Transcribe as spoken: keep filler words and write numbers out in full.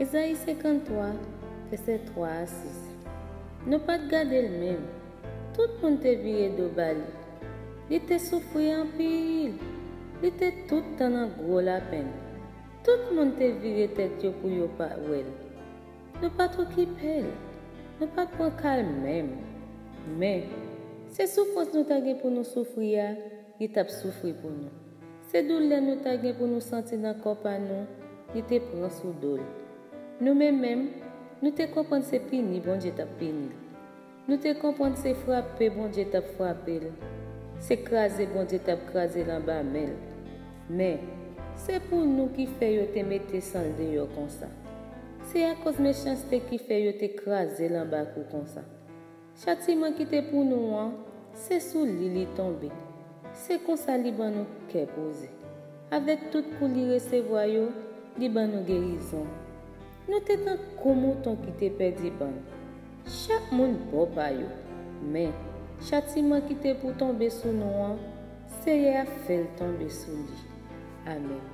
Ezayi senkanntwa, vèsè twa a sis. Nou pa t gade l menm. Tout moun te vire do ba li. Li te soufri anpil. Li te tout tan nan gwo lapenn. Tout moun te vire tèt yo pou yo pa wè l. Nou pa t okipe l. Nou pa t pran ka l menm. Men, se soufrans nou ta gen pou nou soufri a, li t ap soufri pou nou. Se doulè nou ta gen pou nou santi nan kò pa nou, li te pran sou do l. Nou menm menm, nou te konprann se pini Bondye t ap pini l. Nou te konprann se frape Bondye t ap frape l. Se kraze Bondye t ap kraze l anba men l. Men, se pou nou ki fè yo te mete san l deyò konsa. Se akoz mechanste ki fè yo te kraze l anba kou konsa. Chatiman ki te pou nou an, se sou li li tonbe. Se konsa li ban nou kè poze. Avèk tout kou li resevwa yo, li ban nou gerizon. Nou te tankou mouton ki te pèdi bann. Chak moun bò pa yo. Men, chatiman ki te pou tonbe sou nou an, Seyè a fè l tonbe sou li. Amèn.